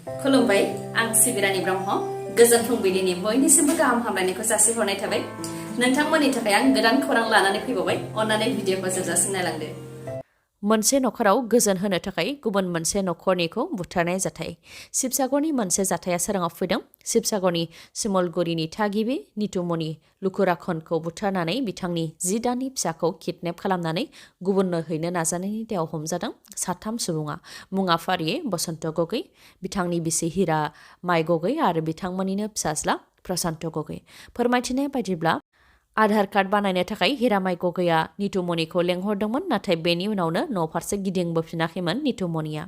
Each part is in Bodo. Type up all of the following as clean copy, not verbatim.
खुलुमबाय आं सिबिरानि ब्रह्म गोजोन फुंबिलिनि बयनिसिमबो गाहाम हामलायनायखौ जासिहरनाय थाबाय नोंथांमोननि थाखाय आं गोदान खौरां लानानै फैबावबाय अन्नानै भिडिअखौ जोबजासिम नायलांदो मोनसे नखराव गोजोन होनो थाखाय गुबुन मोनसे नखरनिखौ बुथारनाय जाथाय शिबसागरनि मोनसे जाथाया सोराङाव फैदों शिबसागरनि सिमलगुरिनि थागिबि नितुमनि लुखुराखनखौ बुथारनानै बिथांनि 10 दाननि फिसाखौ किडनेप खालामनानै गुबुननो हैनो नाजानायनि दायाव हमजादों साथाम सुबुङा मुङा फारियै बसन्त गगै बिथांनि बिसि हिरा माइ गगै आरो बिथांमोननिनो फिसाज्ला प्रशान्त गगै फोरमायथिनाय बायदिब्ला आधार कार्ड बानायनो थाखाय हिरामाइ गगैया नितुमनिखौ लेंहरदोंमोन नाथाय बेनि उनावनो न'फारसे गिदिंबोफिनाखैमोन नितुमनिया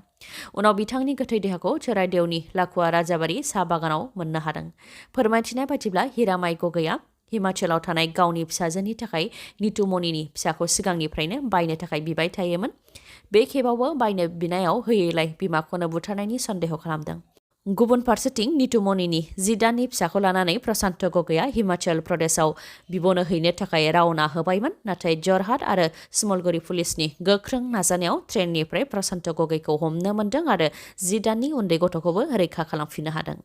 उनाव बिथांनि गोथै देहाखौ चोराइदेवनि लाखुवा राजाबारि साहा बागानाव मोननो हादों फोरमायथिनाय बायदिब्ला हिरामाइ गगैया हिमाचलाव थानाय गावनि फिसाजोनि थाखाय नितुमनिनि फिसाखौ सिगांनिफ्रायनो बायनो थाखाय बिबाय थायोमोन बे खेबावबो बायनो बिनायाव होयैलाय बिमाखौनो बुथारनायनि सन्देह खालामदों गुबुन फारसेथिं नितुमनिनि 10 दाननि फिसाखौ लानानै प्रशान्त गगैया हिमाचल प्रदेशआव बिब'नो हैनो थाखाय रावना होबायमोन नाथाय जरहाट आरो सिमलगुरि पुलिसनि गोख्रों नाजानायाव ट्रेननिफ्राय प्रशान्त गगैखौ हमनो मोन्दों आरो 10 दाननि उन्दै गथ'खौबो रैखा खालामफिननो हादों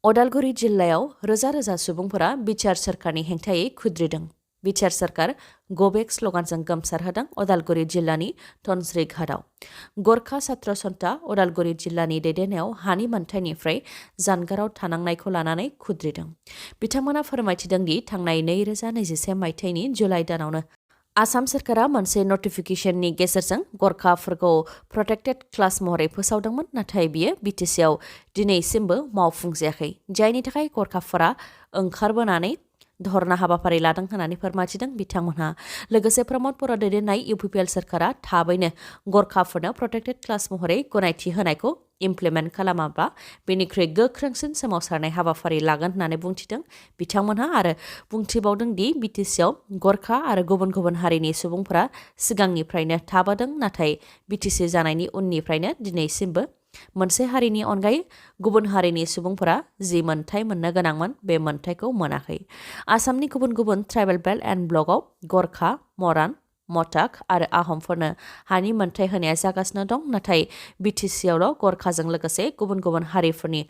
अदालगुरि जिल्लायाव रोजा रोजा सुबुंफोरा बिटिआर सोरखारनि हेंथायै खुद्रिदों बिटिआर सोरखार गबेक स्लगानजों गोमसारहोदों अदालगुरि जिल्लानि धनस्री घाटआव गरखा छात्र सन्था अदालगुरि जिल्लानि दैदेननायाव हानि मोनथायनिफ्राय जानगाराव थानांनायखौ लानानै खुद्रिदों बिथांमोना फोरमायथिदों दि थांनाय 2021 मायथाइनि जुलाइ दानावनो आसाम सोरखारा मोनसे नटिफिकेशननि गेजेरजों गरखाफोरखौ प्रटेक्टेड क्लास महरै फोसावदोंमोन नाथाय बियो बिटिसिआव दिनैसिमबो मावफुंजायाखै जायनि थाखाय गरखाफोरा ओंखारबोनानै धरना हाबाफारि लादों होननानै फोरमायथिदों बिथांमोनहा लोगोसे प्रमद बर' दैदेननाय इउपिपिएल सोरखारा थाबैनो गरखाफोरनो प्रटेक्टेड क्लास महरै गनायथि होनायखौ इमप्लिमेन्ट खालामाब्ला बेनिख्रुइ गोख्रोंसिन सोमावसारनाय हाबाफारि लागोन होननानै बुंथिदों बिथांमोनहा आरो बुंथिबावदों दि बिटिसिआव गरखा आरो गुबुन गुबुन हारिनि सुबुंफोरा सिगांनिफ्रायनो थाबोदों नाथाय बिटिसि जानायनि उननिफ्रायनो दिनैसिमबो मोनसे हारिनि अनगायै गुबुन हारिनि सुबुंफोरा जि मोनथाय मोननो गोनांमोन बे मोनथायखौ मोनाखै आसामनि गुबुन गुबुन ट्राइबेल बेल्ट एन्ड ब्लकआव गरखा मरान मटाक आरो आहमफोरनो हानि मोनथाय होनाया जागासिनो दं नाथाय बिटिसिआवल' गरखाजों लोगोसे गुबुन गुबुन हारिफोरनि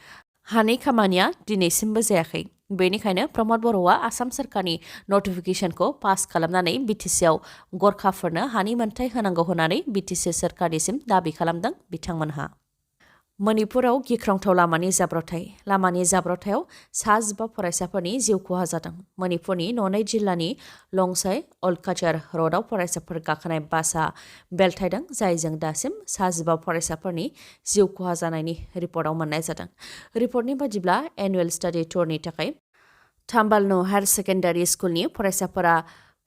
हानि खामानिया दिनैसिमबो जायाखै बेनिखायनो प्रमद बर'आ आसाम सोरखारनि नटिफिकेशनखौ पास खालामनानै बिटिसिआव गरखाफोरनो हानि मोनथाय होनांगौ होननानै बिटिसि सोरखारनिसिम दाबि खालामदों बिथांमोनहा मणिपुराव गिख्रंथाव लामानि जाब्रबथायाव 15 फरायसाफोरनि जिउ खहा जादों मणिपुरनि ननै जिल्लानि लंसाइ अलकाचार र'डआव फरायसाफोर गाखोनाय बासआ बेलथायदों जायजों दासिम 15 फरायसाफोरनि जिउ खहा जानायनि रिपर्टआव मोननाय जादों रिपर्टनि बायदिब्ला एनुवेल स्टाडि टुरनि थाखाय थाम्बालनु हायार सेकेन्डारि स्कुलनि फरायसाफोरा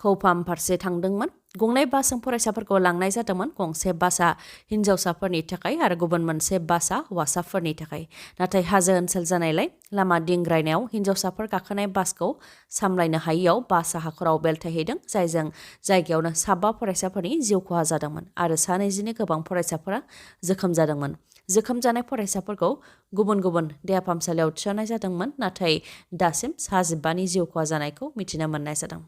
खौफाम फारसे थांदोंमोन गंनै बासजों फरायसाफोरखौ लांनाय जादोंमोन गंसे बासआ हिन्जावसाफोरनि थाखाय आरो गुबुन मोनसे बासआ हौवासाफोरनि थाखाय नाथाय हाजो ओनसोल जानायलाय लामा दिंग्रायनायाव हिन्जावसाफोर गाखोनाय बासखौ सामलायनो हायैयाव बासआ हाखराव बेलथायहैदों जायजों जायगायावनो 15 फरायसाफोरनि जिउ खहा जादोंमोन आरो 22 गोबां फरायसाफोरा जोखोम जादोंमोन जोखोम जानाय फरायसाफोरखौ गुबुन गुबुन देहा फाहामसालियाव थिसननाय जादोंमोन नाथाय दासिम 15नि जिउ खहा जानायखौ मिथिनो मोननाय जादों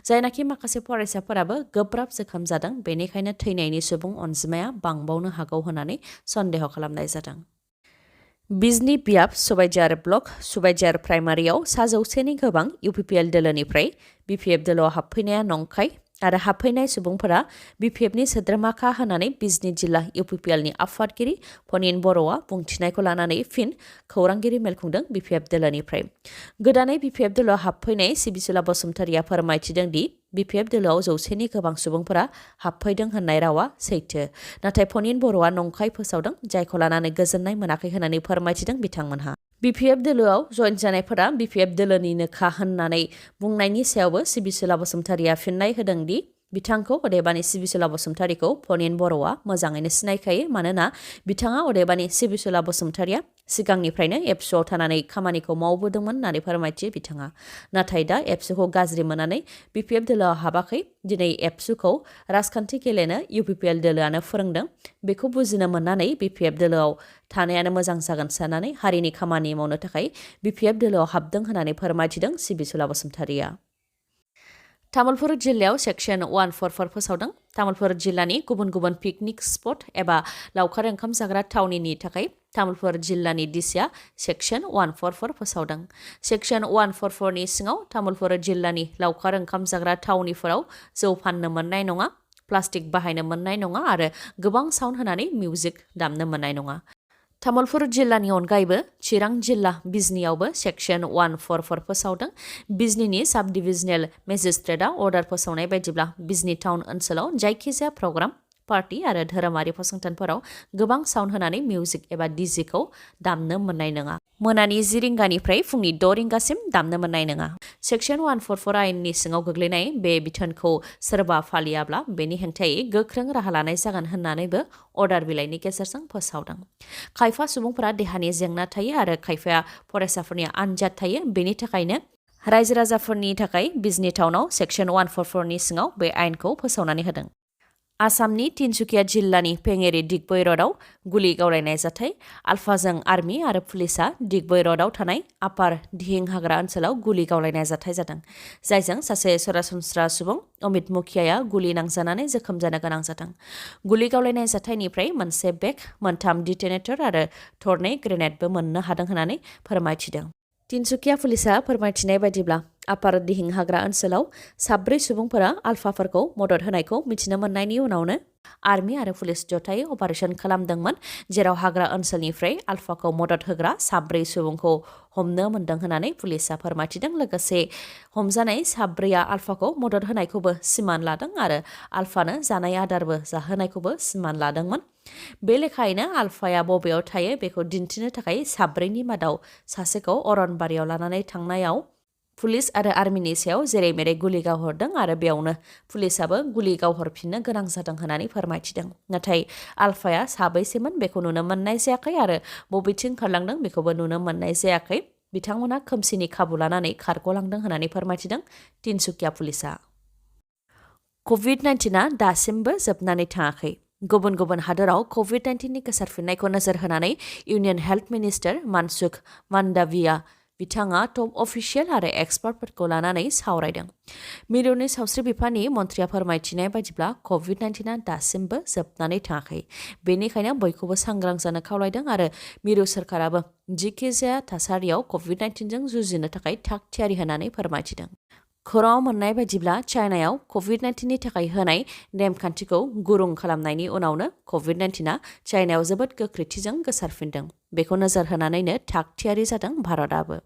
जायनाखि माखासे फरायसाफोराबो गोब्राब जोखोम जादों बेनिखायनो थैनायनि सुबुं अनजिमाया बांबावनो हागौ होननानै सन्देह खालामनाय जादों बिजनि बियाब सुबाइजार ब्लक सुबाइजार प्राइमारियाव 100नि गोबां इउपिपिएल दोलोनिफ्राय बिपिएफ दोलोआव हाबफैनाया नंखाय आरो हाबफैनाय सुबुंफोरा बिपिएफनि सोद्रोमाखा होननानै बिजनि जिल्ला इउपिपिएलनि आफादगिरि फनिन बर'आ बुंथिनायखौ लानानै फिन खौरांगिरि मेल खुंदों बिपिएफ दोलोनिफ्राय गोदानै बिपिएफ दोलोआव हाबफैनाय सिबिसुला बसुमतारिया फोरमायथिदों दि बिपिएफ दोलोआव 100नि गोबां सुबुंफोरा हाबफैदों होननाय रावा सैथो नाथाय फनिन बर'आ नंखाय फोसावदों जायखौ लानानै गोजोननाय मोनाखै होननानै फोरमायथिदों बिथांमोनहा बिपिएफ दोलोआव जइन जानायफोरा बिपिएफ दोलोनिनोखा होननानै बुंनायनि सायावबो सिबिसुला बसुमतारिया फिननाय होदों दि बिथांखौ अदेबानि सिबिसुला बसुमतारिखौ फनिन बर'आ मोजाङैनो सिनायखायो मानोना बिथाङा अदेबानि सिबिसुला बसुमतारिया सिगांनिफ्रायनो एबसुआव थानानै खामानिखौ मावबोदोंमोन होननानै फोरमायथियो बिथाङा नाथाय दा एबसुखौ गाज्रि मोननानै बिपिएफ दोलोआव हाबाखै दिनै एबसुखौ राजखान्थि गेलेनो इउपिपिएल दोलोआनो फोरोंदों बेखौ बुजिनो मोननानै बिपिएफ दोलोआव थानायानो मोजां जागोन साननानै हारिनि खामानि मावनो थाखाय बिपिएफ दोलोआव हाबदों होननानै फोरमायथिदों सिबिसुला बसुमतारिया तामुलपुर जिल्लायाव सेक्सन 144 फोसावदों तामुलपुर जिल्लानि गुबुन गुबुन पिकनिक स्पट एबा लावखार ओंखाम जाग्रा थावनिनि थाखाय तामुलपुर जिल्लानि डिसिआ सेक्सन 144 फोसावदों। सेक्सन 144 नि सिङाव तामुलपुर जिल्लानि लावखार ओंखाम जाग्रा थावनिफोराव जौ फाननो मोननाय नङा, प्लास्टिक बाहायनो मोननाय नङा आरो गोबां साउन्ड होनानै मिउजिक दामनो मोननाय नङा। तामुलपुर जिल्लानि अनगायैबो चिरां जिल्ला बिजनीआवबो सेक्सन 144 फोसावदों। बिजनीनि साब डिभिजनेल मेजिस्ट्रेटआ अर्डार फोसावनाय बायदिब्ला बिजनी टाउन ओनसोलाव जायखिजाया प्रग्राम, पार्टी आरो धोरोमारि फसंथानफोराव गोबां साउन्ड होनानै मिउजिक एबा डिजेखौ दामनो मोननाय नङा। मोनानि 10 रिंगानिफ्राय फुंनि 6 रिंगासिम दामनो मोननाय नङा। सेक्सन 144 आयेननि सिङाव गोग्लैनाय बे बिथोनखौ सोरबा फालियाब्ला बेनि हेंथायै गोख्रों राहा लानाय जागोन होननानैबो अर्डार बिलाइनि गेजेरजों फोसावदों। खायफा सुबुंफोरा देहानि जेंना थायो आरो खायफाया फरायसाफोरनि आनजाद थायो। बेनि थाखायनो रायजो राजाफोरनि थाखाय बिजनी टाउनाव सेक्सन 144 नि सिङाव बे आयेनखौ फोसावनानै होदों। आसामनि तिनसुकिया जिल्लानि पेङेरि दिगबय र'डआव गुलि गावलायनाय जाथाय। आलफाजों आर्मी आरो पुलिसआ दिगबय र'डआव थानाय आपार दिहिं हाग्रा ओनसोलाव गुलि गावलायनाय जाथाय जादों, जायजों सासे सरासनस्रा सुबुं अमित मुखियाया गुलि नांजानानै जोखोम जानो गोनां जादों। गुलि गावलायनाय जाथायनिफ्राय मोनसे बेग, 3 डिटेनेटर आरो 2 ग्रेनेडबो मोननो हादों होननानै फोरमायथिदों। तिनसुकिया पुलिसआ फोरमायथिनाय बायदिब्ला आपार दिहिं हाग्रा ओनसोलाव 4 सुबुंफोरा आलफाफोरखौ मदद होनायखौ मिथिनो मोननायनि उनावनो आर्मी आरो पुलिस जथायै अपारेशन खालामदोंमोन, जेराव हाग्रा ओनसोलनिफ्राय आलफाखौ मदद होग्रा 4 सुबुंखौ हमनो मोनदों होननानै पुलिसआ फोरमायथिदों। लोगोसे हमजानाय 4आ आलफाखौ मदद होनायखौबो सिमान लादों आरो आलफानो जानाय आदारबो जाहोनायखौबो सिमान लादोंमोन। बे लेखायैनो आलफाया बबेयाव थायो बेखौ दिन्थिनो थाखाय 4नि मादाव सासेखौ अरनबारियाव लानानै थांनायाव पुलिस आरो आर्मीनि सायाव जेरै मेरै गुलि गावहरदों आरो बेयावनो पुलिसआबो गुलि गावहरफिननो गोनां जादों होननानै फोरमायथिदों। नाथाय आलफाया साबैसेमोन बेखौ नुनो मोननाय जायाखै आरो बबेथिं खारलांदों बेखौबो नुनो मोननाय जायाखै। बिथांमोना खोमसिनि खाबु लानानै खारग'लांदों होननानै फोरमायथिदों तिनसुकिया पुलिसआ। कभिड-19आ दासिमबो जोबनानै थाङाखै। गुबुन गुबुन हादोराव कभिड-19नि गोसारफिननायखौ नोजोर होनानै इउनियन हेल्थ मिनिस्टार मानसुख मान्डाविया बिथाङा टप अफिसियेल आरो एक्सपार्टफोरखौ लानानै सावरायदों। मिरुनि सावस्रि बिफाननि मन्थ्रिया फोरमायथिनाय बायदिब्ला कभिड-19आ दासिमबो जोबनानै थाङाखै। बेनिखायनो बयखौबो सांग्रां जानो खावलायदों आरो मिरु सोरखाराबो जिखिजाया थासारियाव कभिड-19जों जुजिनो थाखाय थाग थियारि होननानै फोरमायथिदों। खौराङाव मोननाय बायदिब्ला चाइनायाव कभिड-19नि थाखाय होनाय नेमखान्थिखौ गुरुं खालामनायनि उनावनो कभिड-19आ चाइनायाव जोबोद गोख्रैथिजों गोसारफिनदों। बेखौ नोजोर होनानैनो थाग थियारि जादों भारतआबो।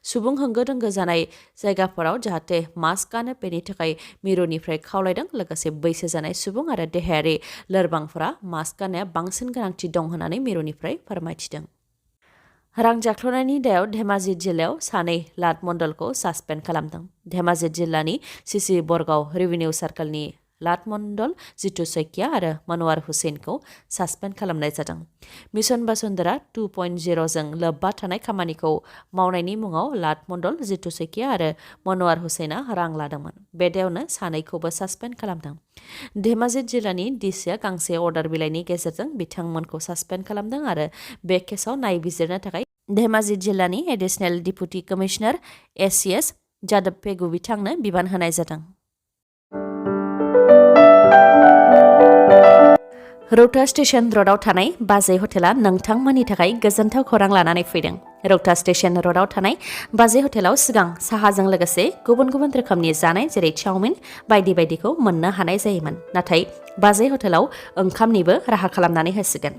सुबुं होंगो दोंगो जानाय जायगाफोराव जाहाथे मास्क गानो बेनि थाखाय मिरुनिफ्राय खावलायदों। लोगोसे बैसो जानाय सुबुं आरो देहायारि लोरबांफोरा मास्क गाननाया बांसिन गोनांथि दं होननानै मिरुनिफ्राय फोरमायथिदों। रां जाख्ल'नायनि दायाव धेमाजि जिल्लायाव 2 लाट मण्डलखौ सासपेन्ड खालामदों। धेमाजि जिल्लानि सिसि बरगाव रेभिनिउ सार्कलनि लाट मण्डल जितु सैकिया आरो मनवार हुसैनखौ सासपेन्ड खालामनाय जादों। मिशन बसुन्धरा 2.0 जों लोब्बा थानाय खामानिखौ मावनायनि मुङाव लाट मण्डल जितु सैकिया आरो मनवार हुसैना रां लादोंमोन। बे दायावनो 2खौबो सासपेन्ड खालामदों। धेमाजि जिल्लानि डिसिआ गांसे अर्डार बिलाइनि गेजेरजों बिथांमोनखौ सासपेन्ड खालामदों आरो बे केसाव नायबिजिरनो थाखाय धेमाजि जिल्लानि additional deputy commissioner ACS Jadab Pegu बिथांनो बिबान होनाय जादों। रौता स्टेशन र'डआव थानाय बाजै हटेला नोंथांमोननि थाखाय गोजोनथाव खौरां लानानै फैदों। रौता स्टेशन र'डआव थानाय बाजै हटेलाव सिगां साहाजों लोगोसे गुबुन गुबुन रोखोमनि जानाय जेरै चाउमिन बायदि बायदिखौ मोननो हानाय जायोमोन। नाथाय बाजै हटेलाव ओंखामनिबो राहा खालामनानै होसिगोन।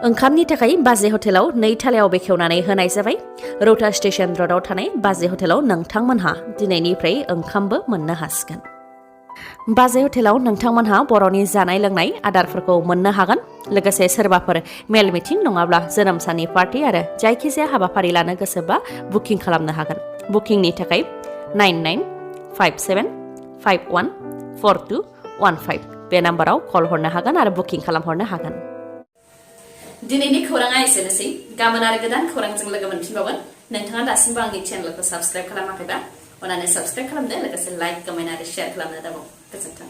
ओंखामनि थाखाय बाजै हटेलाव 2 थालायाव बेखेवनानै होनाय जाबाय। रौता स्टेशन र'डआव थानाय बाजै हटेलाव नोंथांमोनहा दिनैनिफ्राय ओंखामबो मोननो हासिगोन। बाजै हटेलाव नोंथांमोनहा बर'नि जानाय लोंनाय आदारफोरखौ मोननो हागोन। लोगोसे सोरबाफोर मेल मिटिं नङाब्ला जोनोम साननि पार्टी आरो जायखिजाया हाबाफारि लानो गोसोबा बुकिं खालामनो हागोन। बुकिंनि थाखाय 9957514215 बे नाम्बाराव कल हरनो हागोन आरो बुकिं खालामहरनो हागोन। दिनैनि खौराङा एसेनोसै। गाबोन आरो गोदान खौरांजों लोगो मोनफिनबावगोन। नोंथाङा दासिमबो आंनि चेनेलखौ साबस्क्राइब खालामाखैबा अन्नानै साबस्क्राइब खालामदो। लोगोसे लाइक, कमेन्ट आरो शेयार खालामनो दाबाव। गोजोन्थों।